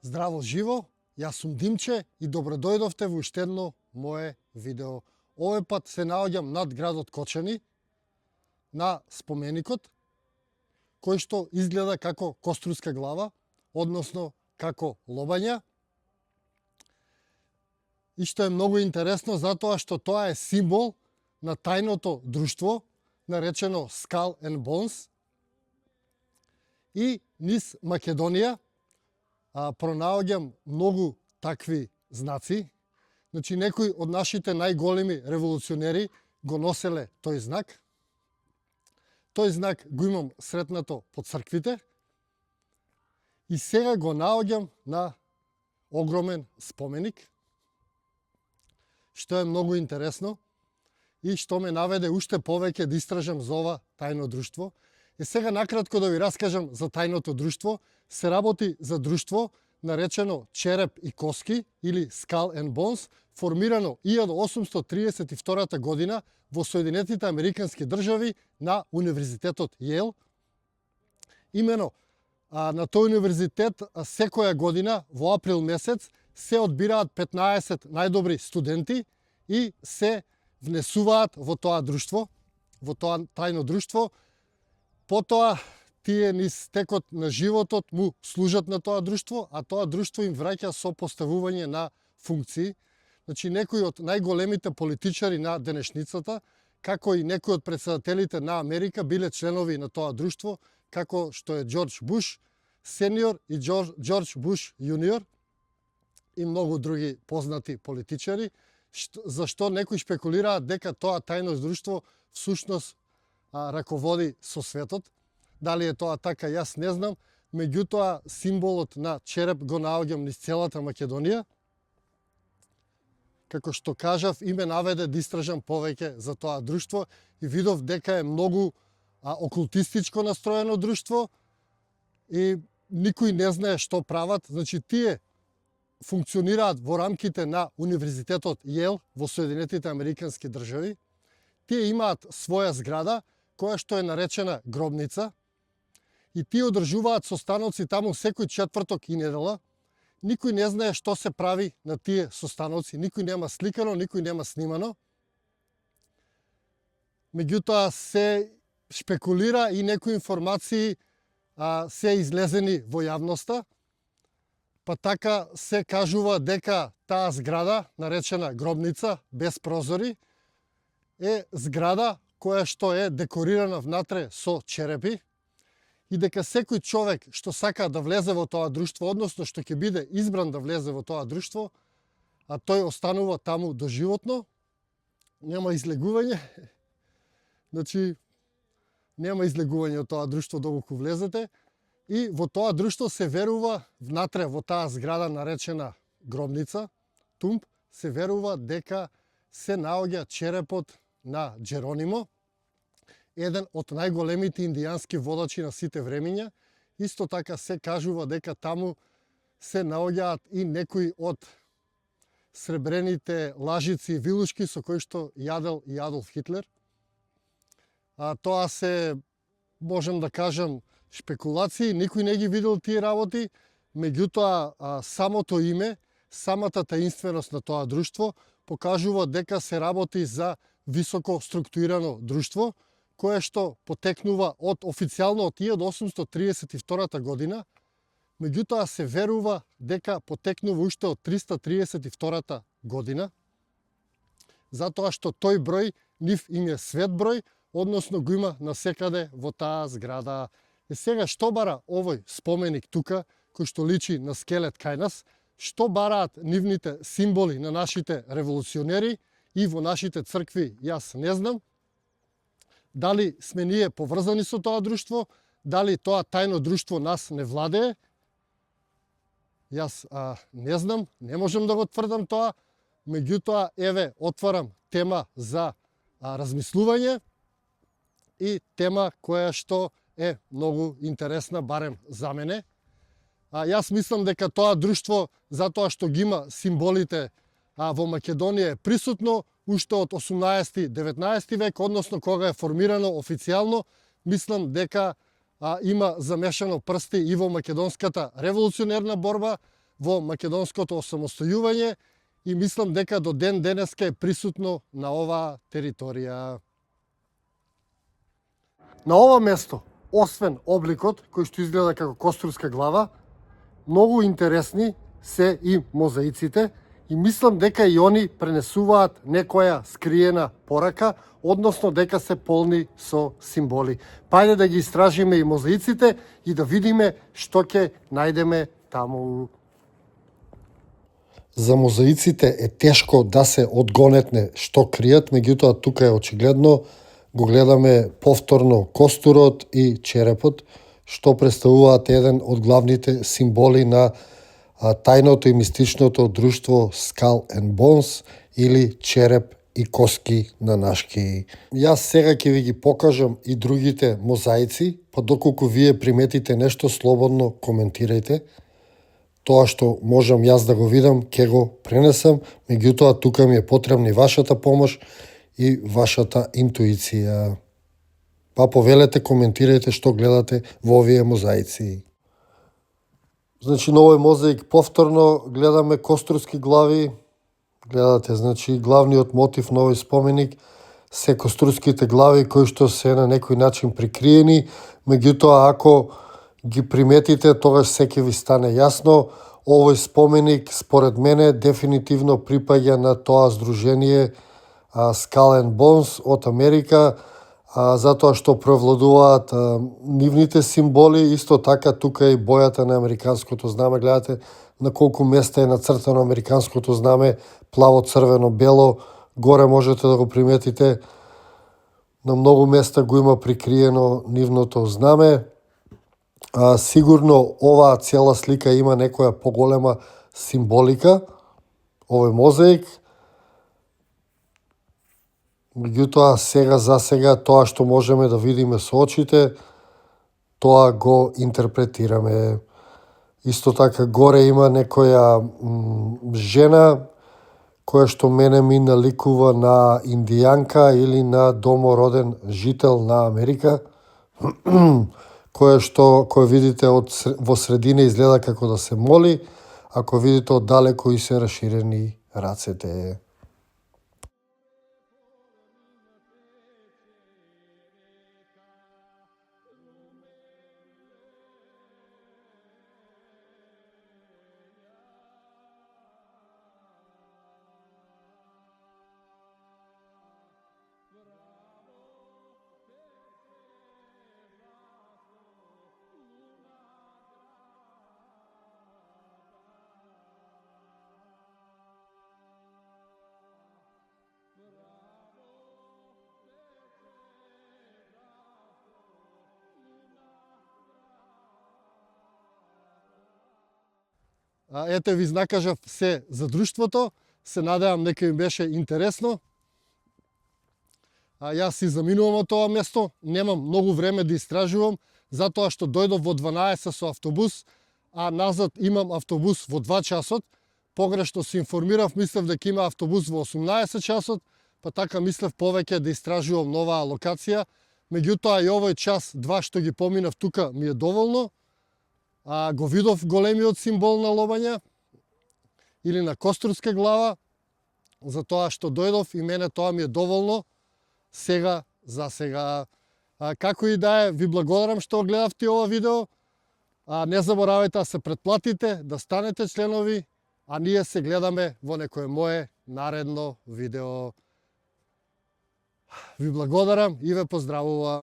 Здраво живо, јас сум Димче и добродојдовте во уште едно мое видео. Овој пат се наоѓам над градот Кочани, на споменикот, кој што изгледа како коструска глава, односно како лобања. И што е многу интересно затоа што тоа е символ на тајното друштво, наречено Skull and Bones. И низ Македонија пронаоѓам многу такви знаци. Значи, некои од нашите најголеми револуционери го носеле тој знак. Тој знак го имам сретнато по црквите. И сега го наоѓам на огромен споменик, што е многу интересно и што ме наведе уште повеќе да истражам за ова тајно друштво. И сега накратко да ви раскажам за тајното друштво. Се работи за друштво наречено Череп и коски или Skull and Bones, формирано 1832 година во Соединетите Американски држави на Универзитетот Јейл. Имено на тој универзитет секоја година во април месец се одбираат 15 најдобри студенти и се внесуваат во тоа друштво, во тоа тајно друштво. Потоа тие низ текот на животот му служат на тоа друштво, а тоа друштво им враќа со поставување на функции. Значи, некои од најголемите политичари на денешницата, како и некои од претседателите на Америка, биле членови на тоа друштво, како што е Џорџ Буш сениор и Џорџ Буш јуниор и многу други познати политичари, зашто некои шпекулираат дека тоа тајно друштво всушност раководи со светот. Дали е тоа така, јас не знам. Меѓутоа, символот на череп го наоѓам низ целата Македонија. Како што кажав, и ме наведе да истражам повеќе за тоа друштво и видов дека е многу окултистичко настроено друштво и никој не знае што прават. Значи, тие функционираат во рамките на Универзитетот Јейл во Соединетите Американски држави. Тие имаат своја зграда, која што е наречена гробница, и тие одржуваат состаноци таму секој четврток и недела. Никој не знае што се прави на тие состаноци, никој нема сликано, никој нема снимано. Меѓутоа се шпекулира и некои информации се излезени во јавноста, па така се кажува дека таа зграда, наречена гробница, без прозори, е зграда која што е декорирана внатре со черепи и дека секој човек што сака да влезе во тоа друштво, односно што ќе биде избран да влезе во тоа друштво, а тој останува таму доживотно, нема излегување. Значи, нема излегување од тоа друштво доколку влезете. И во тоа друштво се верува, внатре во таа зграда наречена гробница, тумб, се верува дека се наоѓа черепот на Џеронимо, еден од најголемите индијански водачи на сите времиња. Исто така се кажува дека таму се наоѓаат и некои од сребрените лажици и вилушки со кои што јадел и Адолф Хитлер. Тоа се, можем да кажам, шпекулации, никој не ги видел тие работи, меѓутоа самото име, самата таинственост на тоа друштво покажува дека се работи за високо структурирано друштво, кое што потекнува од официјално од 1832 година, меѓутоа се верува дека потекнува уште од 332 година, затоа што тој број нив им е свет број, односно го има насекаде во таа зграда. И сега што бара овој споменик тука, кој што личи на скелет кај нас, што бараат нивните символи на нашите револуционери и во нашите цркви, јас не знам. Дали сме ние поврзани со тоа друштво, дали тоа тајно друштво нас не владее, јас не знам, не можем да го тврдам тоа, меѓутоа, еве, отварам тема за размислување и тема која што е многу интересна, барем за мене. Јас мислам дека тоа друштво, затоа што ги има символите во Македонија, е присутно уште од 18-19 век, односно кога е формирано официјално. Мислам дека има замешано прсти и во македонската револуционерна борба, во македонското осамостојување и мислам дека до ден денеска е присутно на оваа територија. На ова место, освен обликот кој што изгледа како костурска глава, многу интересни се и мозаиците и мислам дека и они пренесуваат некоја скриена порака, односно дека се полни со символи. Пајде да ги истражиме и мозаиците и да видиме што ќе најдеме таму. За мозаиците е тешко да се одгонетне што кријат, меѓутоа тука е очигледно, го гледаме повторно костурот и черепот, што представуваат еден од главните символи на тајното и мистичното друштво Skull and Bones или череп и коски на нашки. Јас сега ќе ви ги покажам и другите мозаици, па доколку вие приметите нешто, слободно коментирајте. Тоа што можам јас да го видам, ќе го пренесам, меѓутоа тука ми е потребна и вашата помош и вашата интуиција. Па повелете, коментирајте што гледате во овие мозаици. Значи, на овој мозаик повторно гледаме костурски глави. Гледате, значи, главниот мотив на овој споменик се костурските глави кои што се на некој начин прикриени, меѓутоа ако ги приметите, тогаш се ќе ви стане јасно. Овој споменик, според мене, дефинитивно припаѓа на тоа здружение Skull and Bones од Америка, затоа што превладуваат нивните символи, исто така тука и бојата на американското знаме, гледате на колку места е нацртано американското знаме, плаво, црвено, бело, горе можете да го приметите, на многу места го има прикриено нивното знаме. Сигурно оваа цела слика има некоја поголема символика, овој мозаик. Меѓутоа, за сега, тоа што можеме да видиме со очите, тоа го интерпретираме. Исто така, горе има некоја жена, која што мене ми наликува на индијанка или на домороден жител на Америка, која видите во средина изгледа како да се моли, ако видите од далеко и се раширени рацете. Ете ви знакажав се за друштвото, се надевам дека им беше интересно. Јас си заминувам од тоа место, немам многу време да истражувам, затоа што дојдов во 12 со автобус, а назад имам автобус во 2 часот. Погрешно се информирав, мислев дека има автобус во 18 часот, па така мислев повеќе да истражувам новаа локација. Меѓутоа и овој час-два што ги поминав тука ми е доволно. Го видов големиот символ на лобања или на костурска глава, за тоа што дојдов и мене тоа ми е доволно сега за сега. Како и да е, ви благодарам што гледавте ова видео. Не заборавајте да се претплатите, да станете членови, а ние се гледаме во некое мое наредно видео. Ви благодарам и ве поздравува.